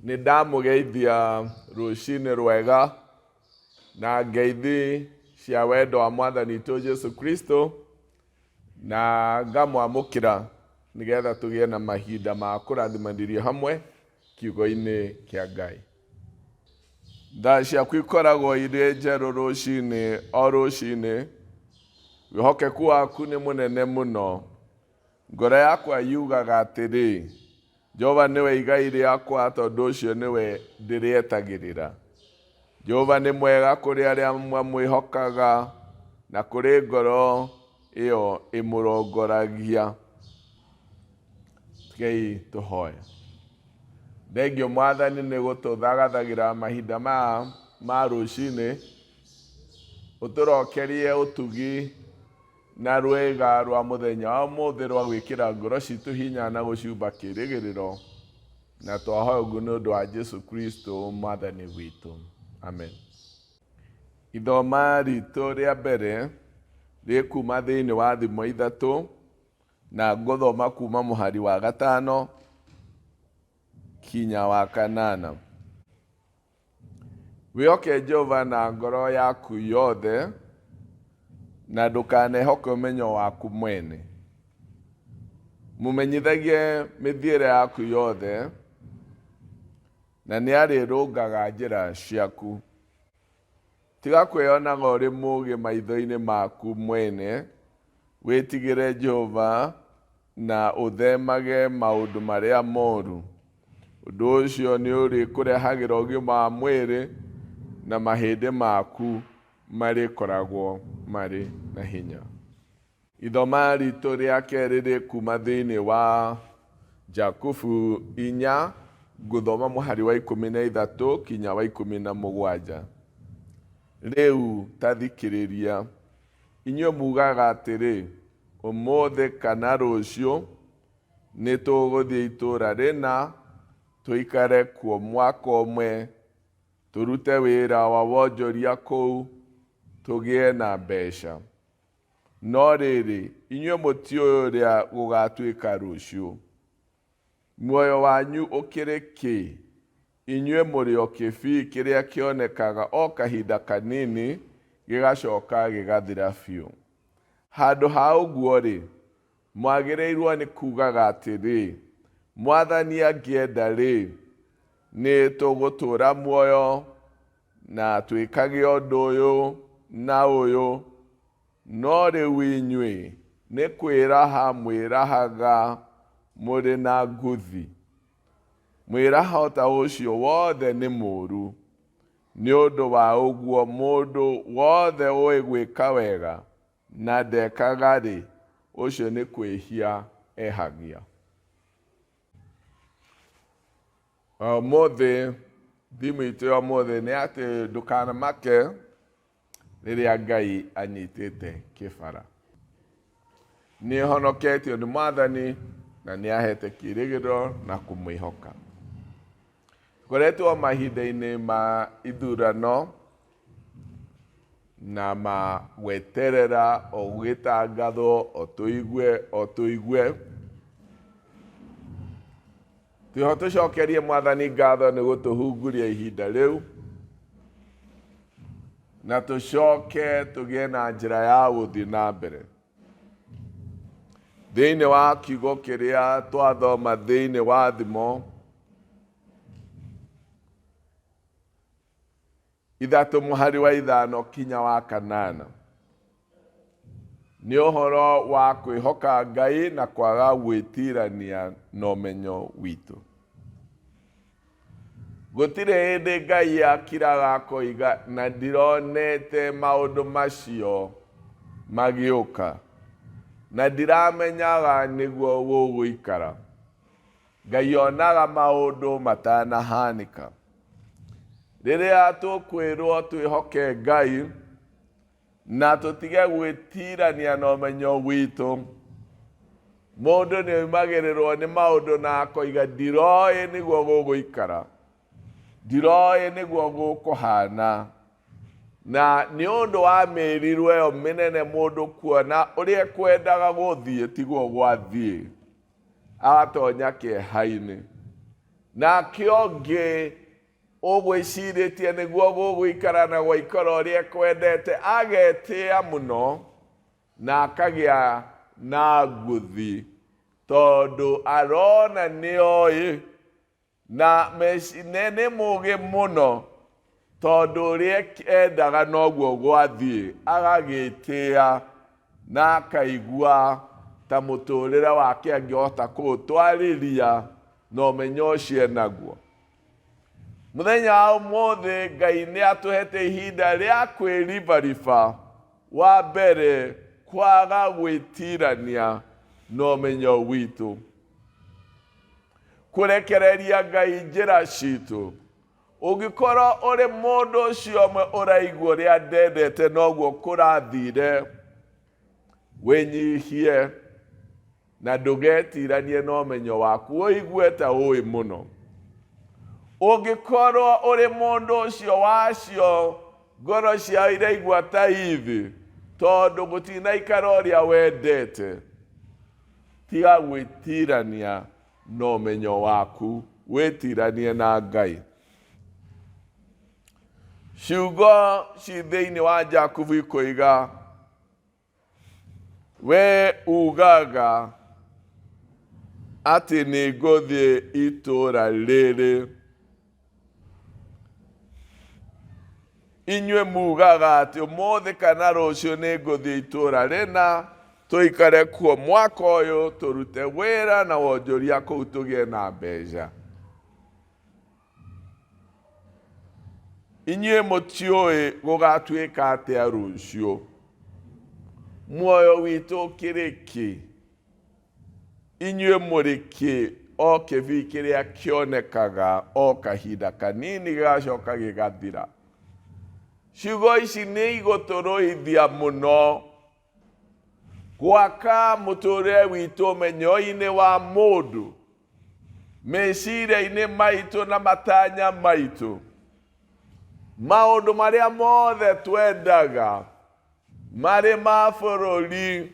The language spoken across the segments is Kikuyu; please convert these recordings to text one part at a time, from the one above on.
Nĩ ndamũgeithia rũcinĩ rwega na ngeithi cia wendo wa Mwathani witũ Jesu Kristo na ngamwamũkĩra nĩgetha tũgĩe na mahinda ma kũrathimanĩrio hamwe kiugo-inĩ kĩa Ngai. Thaa ciaku ikoragwo irĩ njerũ rũcinĩ o rũcinĩ, wĩhokeku waku nĩ mũnene mũno. Ngoro yakwa yugaga atĩrĩ, Jehova nĩwe igai rĩakwa, tondũ ũcio nĩwe ndĩrĩetagĩrĩra. Jehova nĩ mwega kũrĩ arĩa mamwĩhokaga, na kũrĩ ngoro ĩyo ĩmũrongoragia. Rekei tũhoe. Thengio Mwathani nĩ gũtũthagathagĩra mahinda maya ma rũcinĩ, ũtũrokerie ũtugi na rwĩga rwa mũthenya wa ũmũthĩ rwa gwĩkĩra ngoro citũ hinya na gũciumba kĩĩrĩgĩrĩro, na twahoya ũguo nĩ ũndũ wa Jesu Kristo Mwathani witũ. Amen. Ithoma ritũ rĩa mbere rĩkuma thĩinĩ wa Thimo 3 na ngũthoma kuma mũhari wa 5 kinya wa 8. Wĩhoke Jehova na ngoro yaku yothe na ndũkanehoke ũmenyo waku mwene. Mũmenyithagie mĩthiĩre yaku yothe na nĩarĩrũngaga njĩra ciaku. Tiga kwĩyonaga ũrĩ mũũgĩ maitho-inĩ maku mwene, wĩtigĩre Jehova na ũthemage maũndũ marĩa moru. Ũndũ ũcio nĩ ũrĩkũrehagĩra ũgima wa mwĩrĩ na mahĩndĩ maku marĩkoragwo marĩ na hinya. Ithoma ritũ rĩa kerĩ rĩ kuma thĩinĩ wa Jakubu 4, ngũthoma mũhari wa 13 kinya wa 17. Rĩu ta thikĩrĩria, inyuĩ mugaga atĩrĩ, ũmũthĩ kana rũciũ nĩ tũgũthiĩ itũũra rĩna, tũikare kuo mwaka ũmwe, tũrute wĩra wa wonjoria kũu, tũgĩe na mbeca. No rĩrĩ, inyuĩ mũtiũĩ ũrĩa gũgatuĩka rũciũ. Muoyo wanyu ũkĩrĩ kĩ? Inyuĩ mũrĩ o kĩbii kĩrĩa kĩonekaga o kahinda kanini, gĩgacoka gĩgathira biũ. Handũ ha ũguo-rĩ, mwagĩrĩirwo nĩ kugaga atĩrĩ, Mwathani angĩenda-rĩ, nĩ tũgũtũũra muoyo na twĩkage ũndũ ũyũ na ũyũ. No rĩu inyuĩ nĩ kwĩraha mwĩrahaga mũrĩ na nguthi. Mwĩraho ta ũcio wothe nĩ mũũru. Nĩ ũndũ wa ũguo mũndũ wothe ũĩ gwĩka wega na ndekaga-rĩ, ũcio nĩ kwĩhia ehagia. Ũmũthĩ thimũ itũ ya ũmũthĩ nĩ atĩ ndũkanamake rĩrĩa Ngai anyitĩte kĩbara. Nĩ honoketio nĩ Mwathani na nĩ ahete kĩĩrĩgĩrĩro na kũmwĩhoka. Tũkoretwo mahinda-inĩ ma ithurano na ma gweterera o gũgĩtangathwo o tũigue o tũigue. Twĩho tũcokerie Mwathani ngatho nĩ gũtũhunguria ihinda rĩu na tũcoke tũgĩe na njĩra ya gũthiĩ na mbere. Thĩinĩ wa kiugo kĩrĩa twathoma thĩinĩ wa Thimo 3 mũhari wa 5 kinya wa 8, nĩ ũhoro wa kwĩhoka Ngai na kwaga gwĩtirania na ũmenyo witũ. Gũtirĩ hĩndĩ Ngai akiraga akoiga na ndironete maũndũ macio magĩũka, na ndiramenyaga nĩguo gũgũikara. Ngai onaga maũndũ matanahanĩka. Rĩrĩa tũkwĩrwo twĩhoke Ngai na tũtige gwĩtirania na ũmenyo witũ, mũndũ nĩ oimagĩrĩrwo nĩ maũndũ na akoiga ndiroĩ nĩguo gũgũikara, ndiroĩ nĩguo gũkũhana. Na nĩ ũndũ wa mĩrirũ ĩyo mĩnene mũndũ kuona ũrĩa ekwendaga gũthiĩ tiguo gwathiĩ, agatonya kĩeha-inĩ. Nake ũngĩ ũgwĩcirĩtie nĩguo gũgũikara na gwaikara ũrĩa ekwendete agetĩa mũno na akagĩa na nguthi tondũ arona nĩoĩ na nĩ mũgĩ mũno tondũ ũrĩa endaga noguo gwathiĩ agagĩtĩa na akaigua ta mũtũrĩre wake angĩhota kũũtwarĩria na ũmenyo ũcio enaguo. Mũthenya wa ũmũthĩ Ngai nĩ atũhete ihinda rĩa kwĩribariba wa mbere kwaga gwĩtirania na ũmenyo witũ, kũrekereria Ngai njĩra citũ. Ũngĩkorwo ũrĩ mũndũ ũcio ũmwe ũraigua ũrĩa ndendete noguo kũrathire, wĩnyihie na ndũgetiranie na ũmenyo waku ũigue ta ũĩ mũno. Ũngĩkorwo ũrĩ mũndũ ũcio wacio ngoro ciao iraigua ta ithi tondũ gũtinaikara ũrĩa wendete, tiga gwĩtirania na ũmenyo waku, wĩtiranie na Ngai. Ciugo ci thĩinĩ wa Jakubu ikoiga we ugaga atĩ nĩ ngũthiĩ itũũra rĩrĩ. Inyuĩ mugaga atĩ ũmũthĩ kana rũciũ nĩ ngũthiĩ itũũra rĩna tũikare kuo mwaka ũyũ tũrute wĩra na wonjoria kũu tũgĩe na mbeca. Inyuĩ mũtiũĩ gũgatuĩka atĩa rũciũ. Muoyo witũ ũkĩrĩ kĩ? Inyuĩ mũrĩ kĩ o kĩbii kĩrĩa kĩonekaga o kahinda kanini gĩgacoka gĩgathira? Ciugo ici nĩ igũtũrũithia mũno gwaka mũtũrĩre witũ ũmenyo-inĩ wa mũndũ, meciria-inĩ maitũ na matanya maitũ, maũndũ marĩa mothe twendaga marĩ ma bũrũri,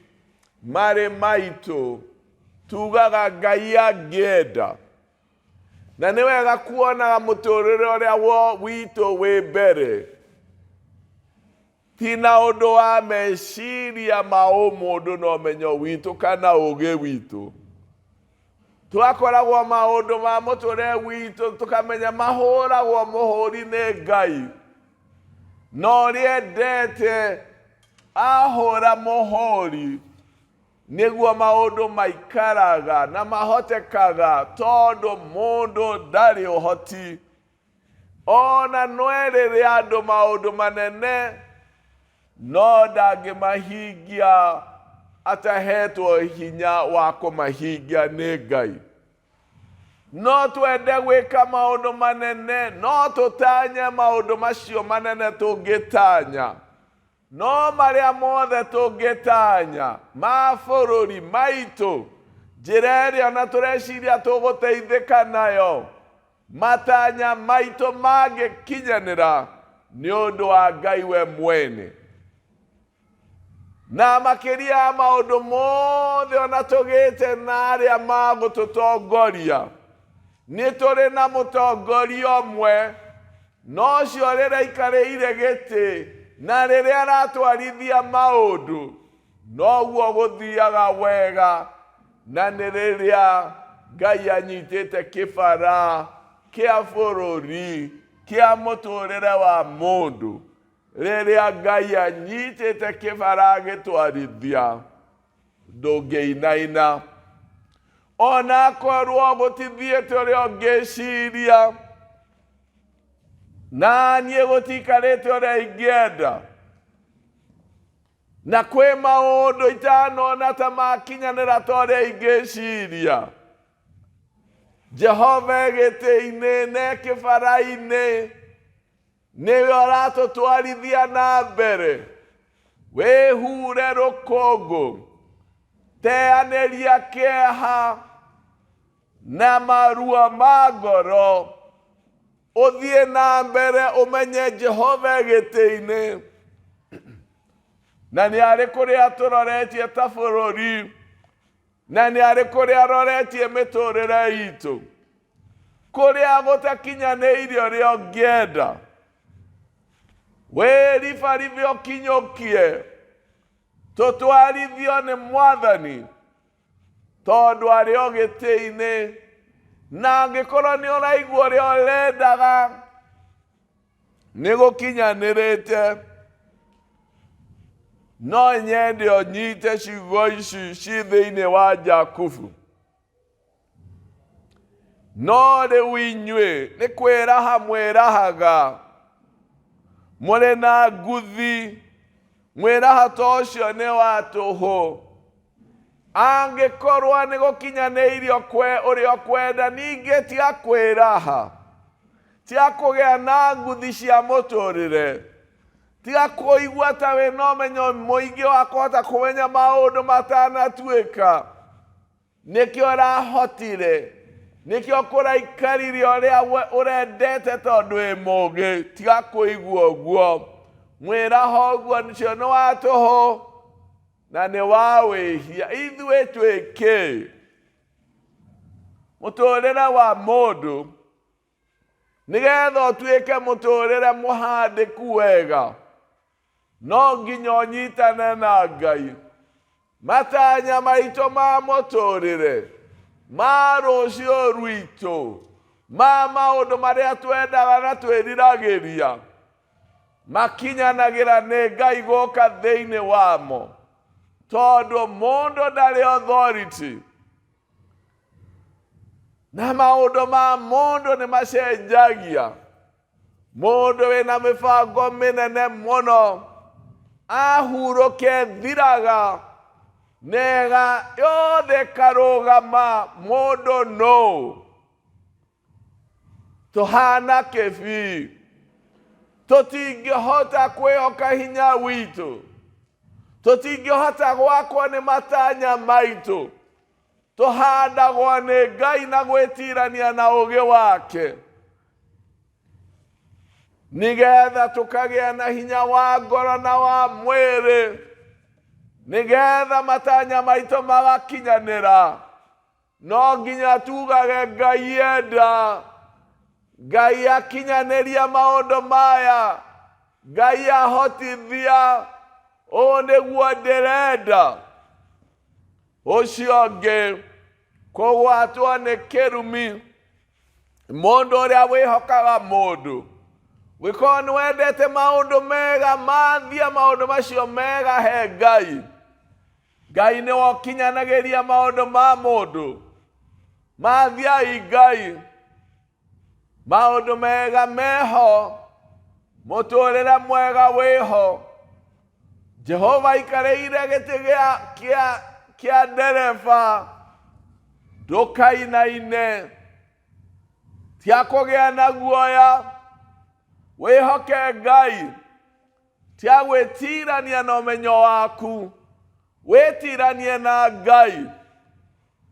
marĩ maitũ, tugaga Ngai angĩenda. Na nĩ wega kuonaga mũtũrĩre ũrĩa witũ wĩ mbere ti na ũndũ wa meciria ma ũmũndũ na ũmenyo witũ kana ũgĩ witũ. Twakoragwo maũndũ ma mũtũrĩre witũ tũkamenya mahũragwo mũhũri nĩ Ngai, na ũrĩa endete ahũra mũhũri nĩguo maũndũ maikaraga na mahotekaga, tondũ mũndũ ndarĩ ũhoti. Ona no erĩre andũ maũndũ manene, no ndangĩmahingia atahetwo hinya wa kũmahingia nĩ Ngai. No twende gwĩka maũndũ manene, no tũtanye maũndũ macio manene tũngĩtanya. No marĩa mothe tũngĩtanya ma bũrũri maitũ, njĩra ĩrĩa ona tũreciria tũgũteithĩka nayo, matanya maitũ mangĩkinyanĩra nĩ ũndũ wa Ngai we mwene. Na makĩria ya maũndũ mothe ona tũgĩte na arĩa magũtũtongoria, nĩ tũrĩ na mũtongoria ũmwe, na ũcio rĩrĩa aikarĩire gĩtĩ na rĩrĩa aratwarithia maũndũ, noguo gũthiaga wega, na nĩ rĩrĩa Ngai anyitĩte kĩbara kĩa bũrũri, kĩa mũtũrĩre wa mũndũ. Rĩrĩa Ngai anyitĩte kĩbara agĩtwarithia, ndũngĩinaina. Ona akorwo gũtithiĩte ũrĩa ũngĩciria, na niĩ gũtikarĩte ũrĩa ingĩenda, na kwĩ maũndũ itanona ta makinyanĩra ta ũrĩa ingĩciria, Jehova e gĩtĩ-inĩ na e kĩbara-inĩ, nĩwe ũratũtwarithia na mbere. Wĩhure rũkũngũ, teanĩria kĩeha na maruo ma ngoro, ũthiĩ na mbere ũmenye Jehova e gĩtĩ-inĩ, na nĩ arĩ kũrĩa tũroretie ta bũrũri, na nĩ arĩ kũrĩa aroretie mĩtũrĩre itũ. Kũrĩa gũtakinyanĩirie ũrĩa ũngĩenda, wĩribaribe ũkinyũkie, tũtwarithio nĩ Mwathani tondũ arĩ o gĩtĩ-inĩ. Na angĩkorwo nĩ ũraigua ũrĩa ũrendaga nĩ gũkinyanĩrĩte, no nyende ũnyite ciugo ici ci thĩinĩ wa Jakubu. No rĩu inyuĩ nĩ kwĩraha mwĩrahaga, mũrĩ na nguthi, mwĩraha ta ũcio nĩ wa tũhũ. Angĩkorwo nĩ gũkinyanĩirio kwe ũrĩa ũkwenda, ningĩ tiga kwĩraha, tiga kũgĩa na nguthi cia mũtũrĩre, tiga kũigua ta wĩna ũmenyo mũingĩ wa kũhota kũmenya maũndũ matanatuĩka. Nĩkĩo ũrahotire, nĩkĩo kũraikarire ũrĩa we ũrendete tondũ wĩ mũũgĩ. Tiga kũigua ũguo. Mwĩraho ũguo ũcio nĩ wa tũhũ na nĩ wa wĩhia. Ithuĩ twĩ kĩ? Mũtũrĩre wa mũndũ nĩgetha ũtuĩke mũtũrĩre mũhandĩku wega, no nginya ũnyitane na Ngai. Matanya maitũ ma mũtũrĩre, ma rũciũ rwitũ, ma maũndũ marĩa twendaga na twĩriragĩria, makinyanagĩra nĩ Ngai gũka thĩinĩ wamo, tondũ mũndũ ndarĩ authority na maũndũ ma mũndũ nĩ macenjagia. Mũndũ wĩna mĩbango mĩnene mũno ahurũke thiraga nega yothe ĩkarũgama. Mũndũ nũ tũhana kĩbii, tũtingĩhota kwĩhoka hinya witũ, tũtingĩhota gwakwo nĩ matanya maitũ. Tũhandagwo nĩ Ngai na gwĩtirania na ũgĩ wake, nĩgetha tũkagĩa na hinya wa ngoro na wa mwĩrĩ, nĩgetha matanya maitũ magakinyanĩra. No nginya tugage Ngai enda, Ngai akinyanĩria maũndũ maya, Ngai ahotithia, ũũ nĩguo ndĩrenda. Ũcio ũngĩ kũgwatwo nĩ kĩrumi, mũndũ ũrĩa wĩhokaga mũndũ. Gũkorwo nĩ wendete maũndũ mega, mathia maũndũ macio mega he Ngai. Ngai nĩwe ũkinyanagĩria maũndũ ma mũndũ. Mathiai Ngai, maũndũ mega meho, mũtũrĩre mwega wĩho. Jehova aikarĩire gĩtĩ gĩa kĩa kĩa ndereba, ndũkainaine, tia kũgĩa na guoya, wĩhoke Ngai. Tia gwĩtirania na ũmenyo waku, wĩtiranie na Ngai.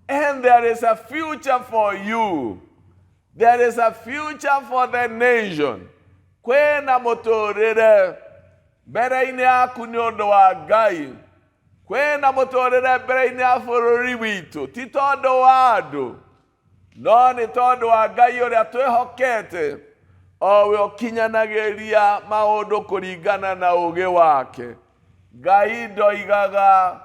And there is a future for you. There is a future for the nation. Kwĩna mũtũrĩre mbere-inĩ yaku nĩ ũndũ wa Ngai. Kwĩna mũtũrĩre mbere-inĩ ya bũrũri witũ, ti tondũ wa andũ, no nĩ tondũ wa Ngai ũrĩa twĩhokete, o we ũkinyanagĩria maũndũ kũringana na ũũgĩ wake. Ngai ndoigaga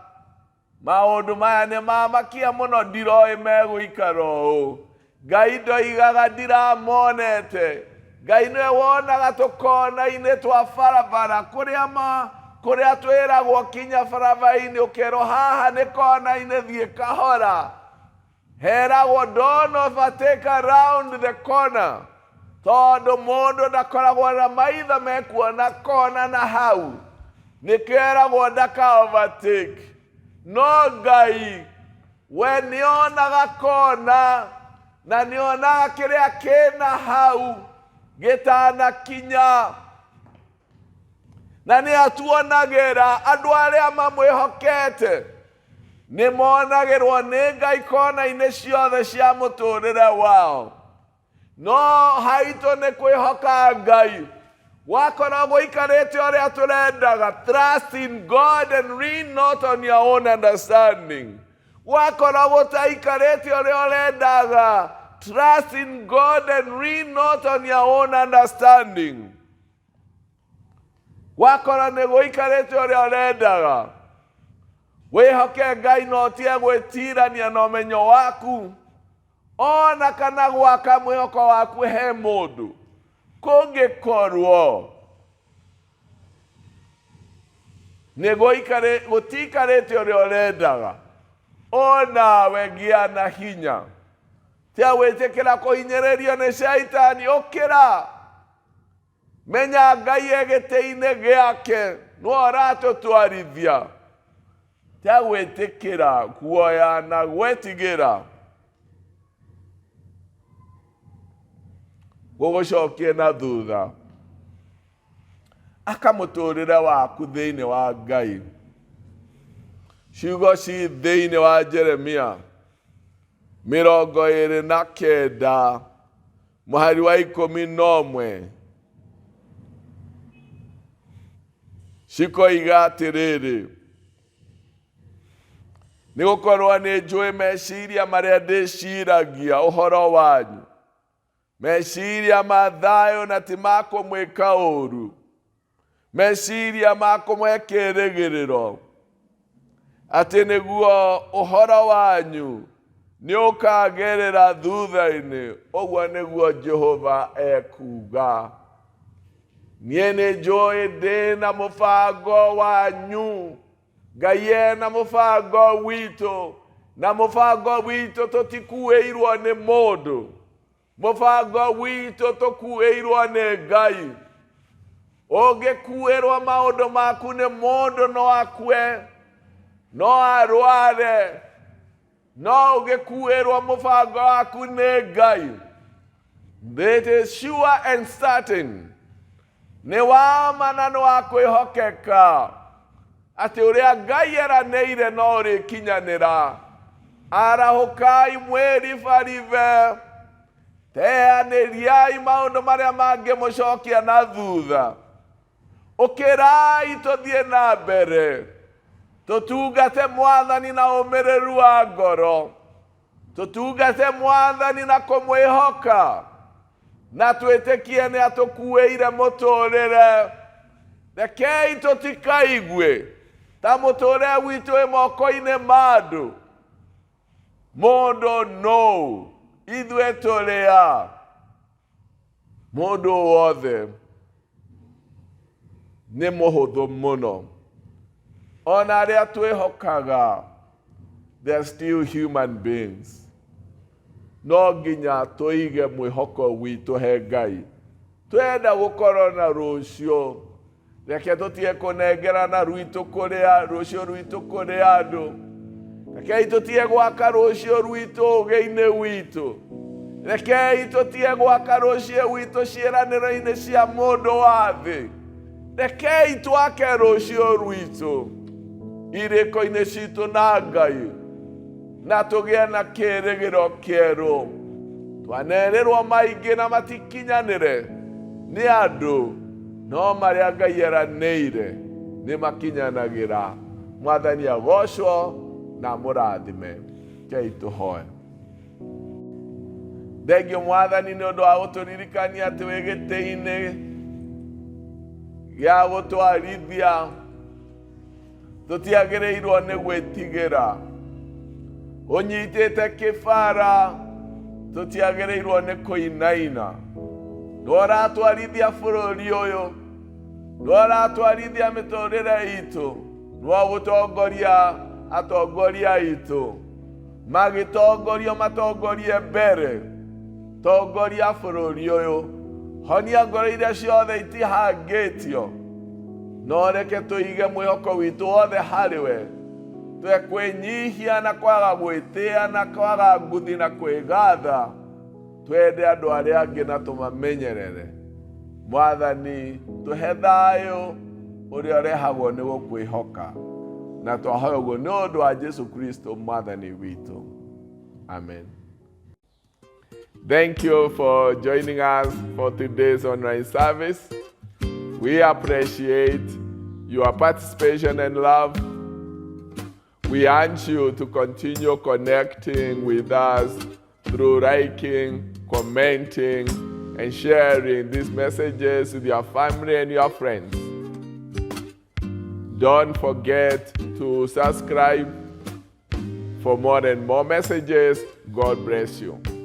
maũndũ maya nĩ mamakia mũno, ndiroĩ megũikara ũũ. Ngai ndoigaga ndiramonete. Ngai nĩwe wonaga tũkona-inĩ twa barabara, kũrĩa ma kũrĩa twĩragwo kinya barabara-inĩ, ũkerwo haha nĩ kona-inĩ, thiĩ kahora. Heragwo don't overtake around the corner, tondũ mũndũ ndakoragwo na maitho mekuona kona na hau, nĩkĩo eragwo ndaka overtake. No Ngai we nĩonaga kona na nĩonaga kĩrĩa kĩna hau gĩtanakinya, na nĩ atuonagĩra andũ arĩa mamwĩhokete nĩ monagĩrwo nĩ Ngai kona-inĩ ciothe cia mũtũrĩre wao. No haitũ nĩ kwĩhoka Ngai. Wakorwo gũikarĩte ũrĩa tũrendaga, trust in God and lean not on your own understanding. Wakorwo gũtaikarĩte ũrĩa ũrendaga, Trust in God and lean not on your own understanding. Wakora nĩ gũikarĩte ũrĩa ũrendaga, wĩhoke Ngai na ũtige gwĩtirania na ũmenyo waku ona kana gwaka mwĩhoko waku he mũndũ. Kũngĩkorwo nĩ gũtiikarĩte ũrĩa ũrendaga, onawe gĩa na hinya. Tia gwĩtĩkĩra kũhinyĩrĩrio nĩ caitani, ũkĩra. Menya Ngai e gĩtĩ-inĩ gĩake, nĩwe ũratũtwarithia. Tia gwĩtĩkĩra guoya na gwĩtigĩra gũgũcokie na thutha. Aka mũtũrĩre waku thĩinĩ wa Ngai. Ciugo ci thĩinĩ wa Jeremia 29 mũhari wa 11 cikoiga atĩrĩrĩ, nĩ gũkorwo nĩ njũĩ meciria marĩa ndĩciragia ũhoro wanyu, meciria ma thayũ na ti ma kũmwĩka ũũru, meciria ma kũmũhe kĩĩrĩgĩrĩro, atĩ nĩguo ũhoro wanyu nĩ ũkagĩrĩra thutha-inĩ. Ũguo nĩguo Jehova ekuuga. Niĩ nĩ njũĩ ndĩ na mũbango wanyu. Ngai ena mũbango witũ, na mũbango witũ tũtikuĩirwo nĩ mũndũ. Mũbango witũ tũkuĩirwo nĩ Ngai. Ũngĩkuĩrwo maũndũ maku nĩ mũndũ, no akue, no arware, no ũngĩkuĩrwo mũbango waku nĩ Ngai, it is sure and certain, nĩ wa ma na nĩ wa kwĩhokeka atĩ ũrĩa Ngai eranĩire no ũrĩkinyanĩra. Arahũkai mwĩribaribe, teanĩriai maũndũ marĩa mangĩmũcokia na thutha. Ũkĩrai tũthiĩ na mbere, tũtungate Mwathani na ũmĩrĩru wa ngoro, tũtungate Mwathani na kũmwĩhoka, na twĩtĩkie nĩ atũkuĩire mũtũrĩre. Rekei tũtikaigue ta mũtũrĩre witũ wĩ moko-inĩ ma andũ. Mũndũ nũ? Ithuĩ tũrĩ a? Mũndũ wothe nĩ mũhũthũ mũno. Ona arĩa twĩhokaga, they are still human beings. No nginya tũige mwĩhoko witũ he Ngai. Twenda gũkorwo na rũciũ, reke tũtige kũnengerana rwitũ kũrĩ rũciũ rwitũ kũrĩ andũ. Rekei tũtige gwaka rũciũ rwitũ ũgĩ-inĩ witũ. Rekei tũtige gwaka rũciũ witũ ciĩranĩro-inĩ cia mũndũ wa thĩ. Rekei twake rũciũ rwitũ irĩko-inĩ citũ na Ngai, na tũgĩe na kĩĩrĩgĩrĩro kĩerũ. Twanerĩrwo maingĩ na matikinyanĩre nĩ andũ, no marĩa Ngai eranĩire nĩ makinyanagĩra. Mwathani agocwo na mũrathime. Kei tũhoe. Thengio Mwathani nĩ ũndũ wa gũtũririkania atĩ wĩ gĩtĩ-inĩ gĩa gũtwarithia. Tũtiagĩrĩirwo nĩ gwĩtigĩra. Ũnyitĩte kĩbara, tũtiagĩrĩirwo nĩ kũinaina. Nĩwe ũratwarithia bũrũri ũyũ, nĩwe ũratwarithia mĩtũrĩre itũ, nĩwe ũgũtongoria atongoria aitũ. Magĩtongorio matongorie mbere. Tongoria bũrũri ũyũ, honia ngoro iria ciothe itihangĩtio, no reke tũige mwĩhoko witũ wothe harĩ we. Twe kwĩnyihia na kwaga gwĩtĩa na kwaga nguthi na kwĩgatha, twende andũ arĩa angĩ na tũmamenyerere. Mwathani, tũhe thayũ ũrĩa ũrehagwo nĩ gũkwĩhoka, na twahoya ũguo nĩ ũndũ wa Jesu Kristo Mwathani witũ, amen. Thank you for joining us for today's online service. We appreciate your participation and love. We urge you to continue connecting with us. through liking, commenting, and sharing these messages with your family and your friends. Don't forget to subscribe for more and more messages. God bless you.